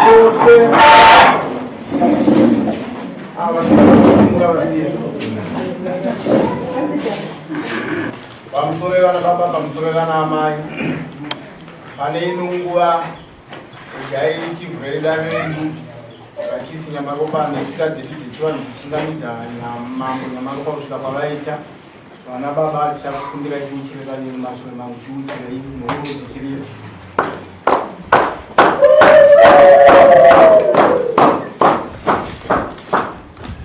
Vose vasimura vasiye. Pamusoro vana baba, pamusoro vana amai. Pane ino nguva regai tivhure dare redu vachifi Nyamaropa netsika dzedu dzechivanhu dzichingamidza Mambo Nyamaropa kusvika kwavaita. Vana baba tichakukumbirai tiuchire vaviri mumashure mangu tiuchirei mhururu dzichirira.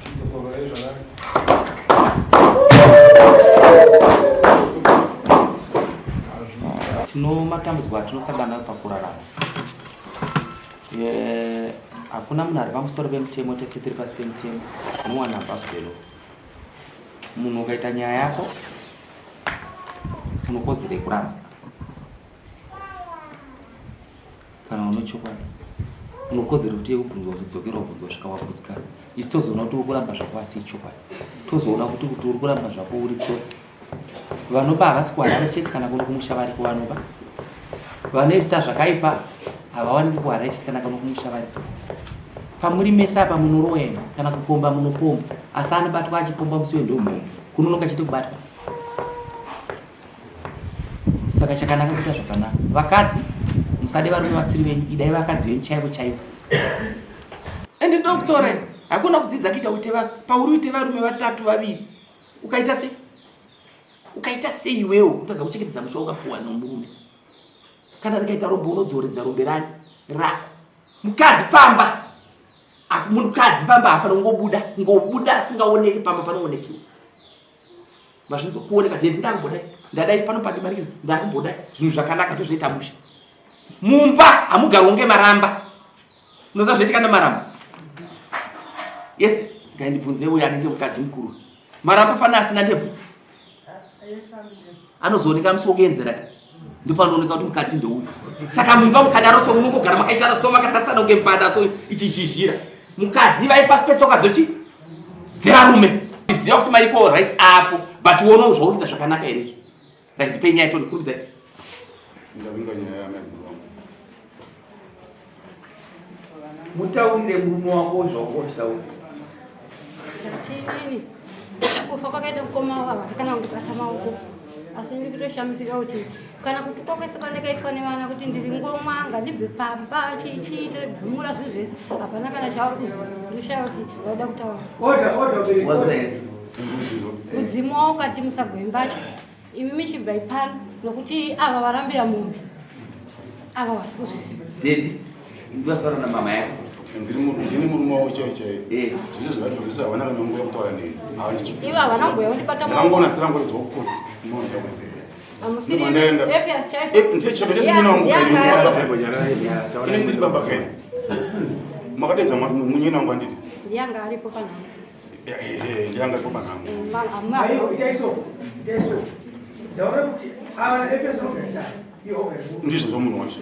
Tidzokororei zvakare. Tino matambudziko atinosangana nayo pakurarama. Hakuna munhu ari pamusoro pemutemo, tese tiri pasi pemutemo. No one above the law. Munhu ukaita nyaya yako unokodzera yekuramba kana une chokwadi unokodzera kuti yekubvunzwa kuti dzokera ubvunzwa svika wagutsikana. Isu tozoona kuti uri kuramba zvako asi ichokwadi, tozoona kuti kuti uri kuramba zvako uri tsotsi. Vanoba havasi kuHarare chete, kana kuno kumusha variko vanoba. Vanoita zvakaipa havawaniki kuHarare chete, kana kuno kumusha variko. Pamuri mese apa munoroya imi, kana kupomba munopomba, asi anobatwa achipomba musi wendomhomho kunonoka chete kubatwa. Saka chakanaka kuita zvakanaka. Vakadzi musade varume vasiri venyu, idai vakadzi venyu chaivo chaivo. Ende ndokutore hakuna kudzidza kuita uite pauri uite varume vatatu vaviri ukaita sei ukaita sei iwewo kutadza kuchengetedza musha wakapuwa nomurume. Kana rikaita rombe unodzoredza rombe rani rako. Mukadzi pamba mukadzi pamba hafanira kungobuda ngobuda asingaoneki pamba panoonekiwa. Mazvinzwa kuoneka tete ndakumbodai ndadai pano pandimanikidza ndakumbodai zvinhu zvakanaka tozvoita musha. Mumba hamugarwe kunge maramba. Unoziva zvoitika nemaramba? Yes, ngaindibvunze uyo anenge mukadzi mukuru. Maramba pane asina ndebvu anozooneka musi wokuenzera ndopanooneka kuti mukadzi ndouyu. Saka mumba mukadaro so munongogara makaitana so makatarisana kunge mbada so ichizhizhira. Mukadzi ivai pasi petsoka dzochi dzevarume. Ziva kuti maequal rights apo, but uonawo zvauri kuita zvakanaka here izvo. Right, ndipei nyaya toni kurudzai. Ndavinga nyaya yamaiguru wangu. Mutaurire murume wako zvawanga uchitaura. Tinini kufa kwakaita mukoma wavo kana kundibata maoko, asi ndiri kutoshamisika kuti kana kutukwa kwese kwandakaitwa nevana kuti ndiri ngomwa ngandibve pamba chichii togumura zvinhu zvese hapana kana chavari kuziva. Ndoshaya kuti vaida kutaura. Mudzimu wavo ukati musagwe mbatya imi michibvai pano nokuti ava varambira mombe ava vasi kuzviziva. Daddy, ndinotaura namama yako. Ndini murume wavo chaiyo chaiyo. Zvese zvavatori havana kana nguva yekutaura neni. Ivo havana kumboya kundibata maoko. Ndakangoona zita rangu redza kukuru. Hamusiri Ndaenda. Efias chaipo. Ndiye chaipo ndiye munyina wangu kai. Ini ndiri baba kai. Makadaidza munyina wangu handiti? Ndiye anga aripo panhamo. Ndiye anga aripo panhamo. Aiwa, itai so, itai so. Ndaona kuti ava Efeso vanogarisana. Ndizvo zvomunhu wacho.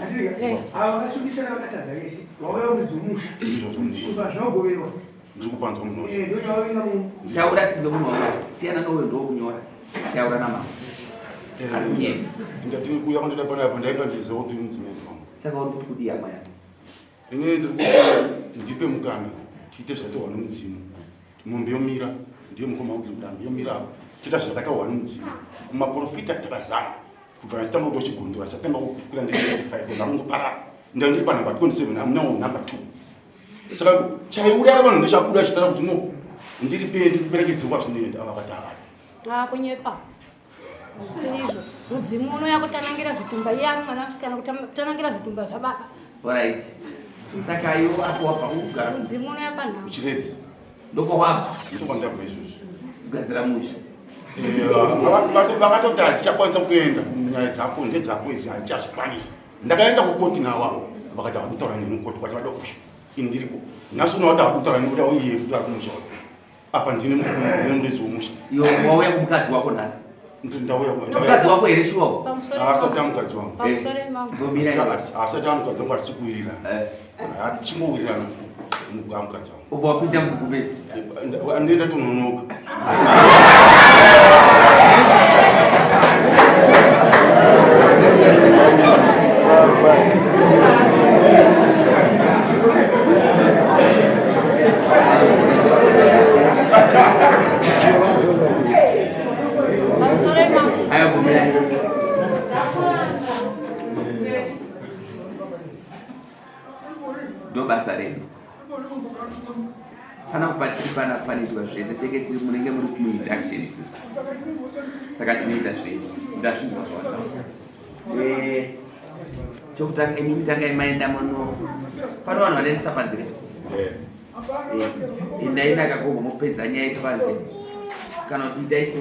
Ava vakasungisa vakatadza vese. Vauya kudzomusha. Ndizvo zvomunhu. Kubva zvinogoverwa. Ndiri kupanzwa munhu wacho. Ndocho vavinga munhu. Taura tidze munhu waMwari. Siyana nowe ndokunyora. Taura namama. Ari kunyepa. Ndati kuuya kwandoda panapa ndaida ndiziva kuti mudzimai wangu. Saka uri kuti kudii hama yangu? Ini ndiri kuti ndipe mukana tiite zvataurwa nomudzimu. Mombe yomira ndiyo mukoma wangu ndiri yomira tiita zvakataurwa nomudzimu. Kumaporofita takazama kubva ndachitanga kuita chigondora chatanga kufukira ndiri 25 ndakungoparara. Ndanga ndiri panhamba 27 I'm now number 2. Saka chaiuraya vanhu ndechabuda chitara kuti no ndiri pe ndiri kuperekedzerwa zvinoenda ava vakati ava. Ah, kunyepa. Zvisizvo. Mudzimu unouya kutanangira zvitumba iye ari mwana musikana kutanangira zvitumba zvababa. Alright. Saka iwe apo wabva kugara. Mudzimu unouya panhamo. Chiredzi. Ndokwawabva. Ndokwandabva izvozvo. Kugadzira musha. Vakatoti handichakwanisa kuenda nyaya dzako ndedzako idzi handichazvikwanisa. Ndakaenda kukoti navo avo vakati havakutaura neni kukoti kwati vada kusha ini ndiriko. Nhasi uno vada hakutaura neni kuti auye futi ari kumusha wako. Apa ndine muridzi wemusha. Iwe wauya kumukadzi wako nhasi. Ndauya mukadzi wako here shuwa? Asati amukadzi wangu. Asati amukadzi wangu hatisi kuwirirana. Hatichingowirirana amukadzi wangu. Ubva wapinda mugubezi. Ndienda tononoka. Ndo basa redu. Pana patiri pana panoitwa zvese tenge tiri munenge muri kumuinduction futi. Saka tinoita zvese. Ndazvinzwa zvawataura. Eh, chokutanga imimi tangai maenda muno. Pano vanhu vanoendesa panze ka? Eh. Eh, endai nakagogo mopedza nyaya iri panze. Kana kuti itai so.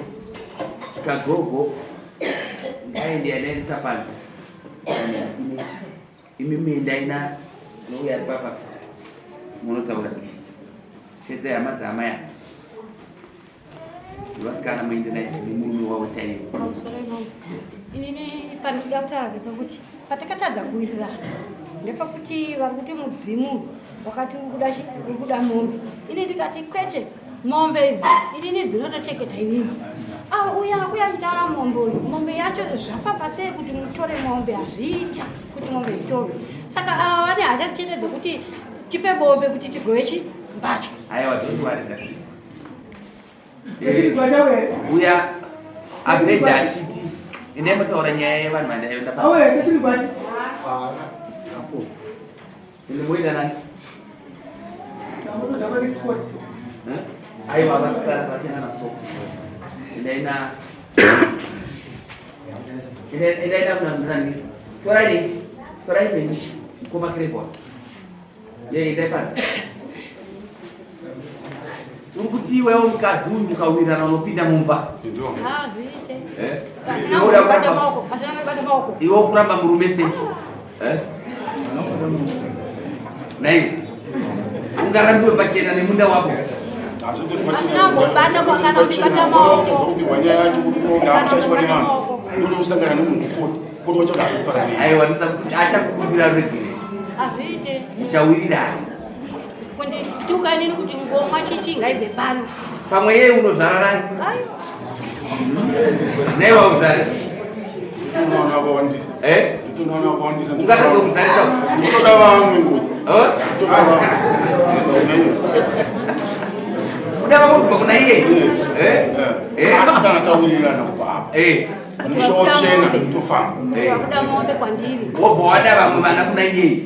Kagogo ngaende anaendesa panze. Imimi endai na nouya ari papa munotaura. Pedzai hama dzaamai ava. Vasikana muende naye nemurume wavo chaiye. Inini pandikuda kutaura ndepekuti patakatadza kuwirirana ndepekuti vari kuti mudzimu wakati uri kuda mombe ini ndikati kwete mombe idzi inini dzinotochengeta inini ah, uya akuya achitaura mombe uyu mombe yacho zvafamba sei kuti mutore mombe hazviita kuti mombe itorwe saka ava vane hasha chete dzekuti tipe mombe kuti tigove chi mbatya aiwa don't worry ndazvidza uya abheja achiti endai motaura nyaya yevanhu vandaenda pa Ende moenda nani? Aiwa vakusara vachena nasoko. Endai na endai na kuna nani? Torai torai meni mukoma Crebon. Ye endai panze. Uri kuti iwewo mukadzi uyu mukawirirana unopinda mumba. Eh? Iwe ukuramba murume sei? Eh? Nai. Ungarambiwe pachena nemunda wako. Aiwa achakukumbira ruregerero. Hazviite. Muchawirirana. Kundituka inini kuti ngoma chichi ngaibve pano. Pamwe yeye unozvara naye. Naye wauzvara. Eh? Ungatadza kuzvarisa. Ndinoda vamwe ngozi. Eh? Kuda vamwe kubva kuna iye. Eh? Eh? Asi kana tawirirana kubva apa. Eh. Musha wachena tofamba. Eh. Kuda mombe kwandiri. Wobva wada vamwe vana kuna iye.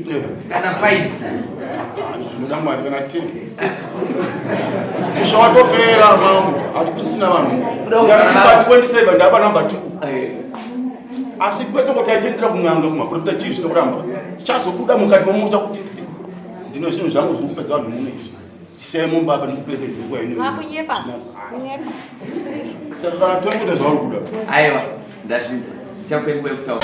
Kana 5. Zvinoda Mwari kana 10. Musha watopera mambo. Hatikusisina vanhu. Ndasvika 27 ndaba number 2. Asi kwese kuti aitendera kun'anga kumaprofita chii zvino kuramba. Chazobuda mukati memusha kuti ndino zvinhu zvangu zviri kupedza vanhu muno izvi. Siyai mumba apa ndikuperekedze kwa ini. Makunyepa. Kunyepa. Saka kana tokuita zvauri kuda. Aiwa, ndazvinzwa. Ndichakupa nguva yekutaura.